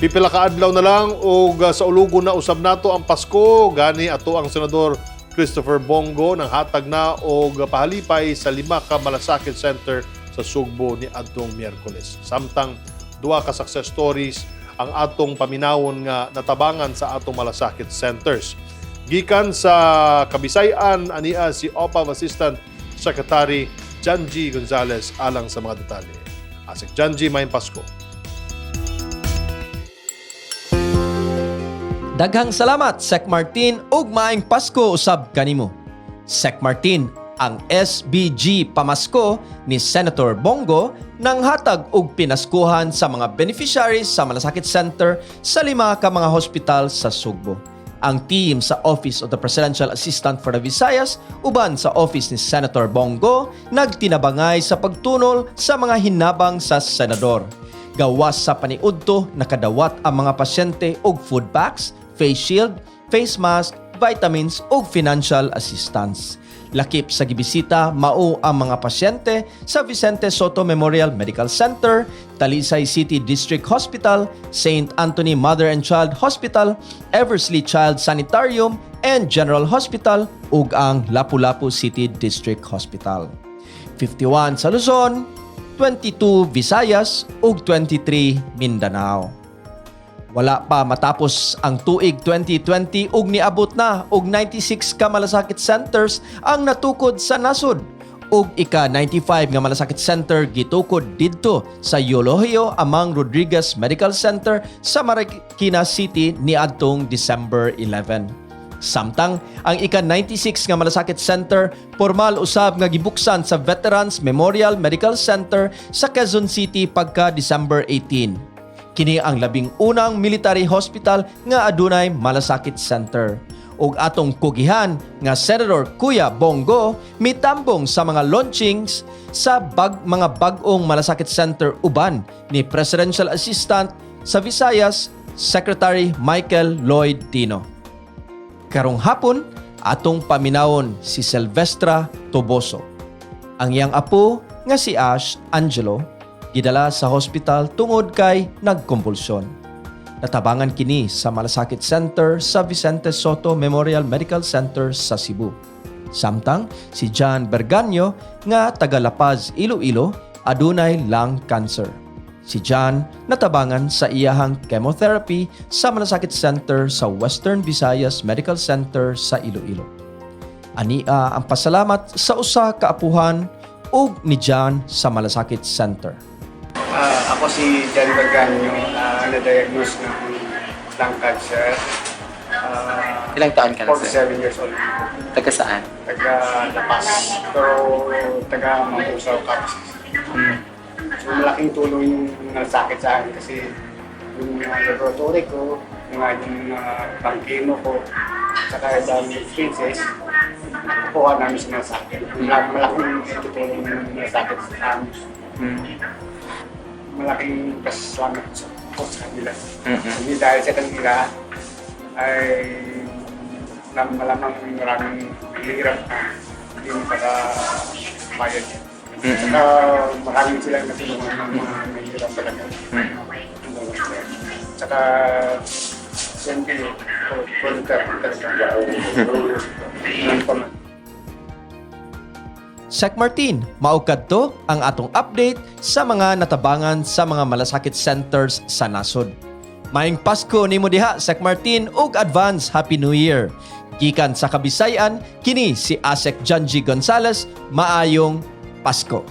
Pipila ka adlaw na lang og saulugon na usab nato ang Pasko, gani ato ang Senador Christopher Bong Go nang hatag na og pahalipay sa lima ka Malasakit Center sa Sugbo ni adtong Miyerkules. Samtang duha ka success stories ang atong paminawon nga natabangan sa atong Malasakit Centers. Gikan sa Kabisay-an, ania si OPAV Assistant Secretary Janji Gonzales alang sa mga detalye. Asec Janji, maayong Pasko. Daghang salamat, Sec Martin, ug maayong Pasko usab kanimo. Sec Martin, ang SBG Pamasko ni Senator Bong Go nang hatag og pinaskuhan sa mga beneficiaries sa Malasakit Center sa lima ka mga hospital sa Sugbo. Ang team sa Office of the Presidential Assistant for the Visayas uban sa office ni Senator Bong Go nagtinabangay sa pagtunol sa mga hinabang sa senador. Gawas sa paniudto, nakadawat ang mga pasyente og food packs, face shield, face mask, vitamins ug financial assistance. Lakip sa gibisita mao ang mga pasyente sa Vicente Sotto Memorial Medical Center, Talisay City District Hospital, St. Anthony Mother and Child Hospital, Eversley Child Sanitarium and General Hospital ug ang Lapu-Lapu City District Hospital. 51 sa Luzon, 22 Visayas ug 23 Mindanao. Wala pa matapos ang tuig 2020 ug niabot na og 96 ka Malasakit Centers ang natukod sa nasod. Ug ika-95 nga Malasakit Center gitukod didto sa Eulogio Amang Rodriguez Medical Center sa Marikina City niadtong December 11. Samtang ang ika-96 nga Malasakit Center formal usab nga gibuksan sa Veterans Memorial Medical Center sa Quezon City pagka December 18. Kini ang 11 military hospital nga adunay Malasakit Center. Ug atong kugihan nga Senator Kuya Bong Go mitambong sa mga launchings sa mga bag-ong Malasakit Center uban ni Presidential Assistant sa Visayas Secretary Michael Lloyd Dino. Karong hapon, atong paminawon si Silvestra Toboso. Ang iyang apo nga si Ash Angelo gidala sa hospital tungod kay nagkombulsyon. Natabangan kini sa Malasakit Center sa Vicente Sotto Memorial Medical Center sa Cebu. Samtang si John Berganyo nga taga La Paz, Iloilo, adunay lung cancer. Si John natabangan sa iyahang chemotherapy sa Malasakit Center sa Western Visayas Medical Center sa Iloilo. Ania ang pasalamat sa usa ka apuhan ug ni John sa Malasakit Center. Ako si John Berganyo, na-diagnose ng lung cancer. Ilang taon ka na, sir? 47 years old. Taga saan? Taga La Paz, pero taga Mambusao, Capiz. So malaking tulong yung Malasakit sa akin kasi yung mga laboratory ko, yung mga pang-chemo ko, saka ibang expenses, nakukuha namin sa Malasakit. Malaking tulong yung Malasakit sa amin. Malaking pasalamat ko sa kanila. Hindi dahil sa kanila ay malamang maraming hirap na hindi makakabayad. Saka maraming silang natulungan ng mga mahirap talaga. Saka siyempre, volunteer talaga. Ganun pa man. Sec Martin, mao kadto ang atong update sa mga natabangan sa mga Malasakit Centers sa nasod. Maayong Pasko nimo diha, Sec Martin, ug advance Happy New Year. Gikan sa Kabisayan, kini si Asec Janji Gonzales, maayong Pasko.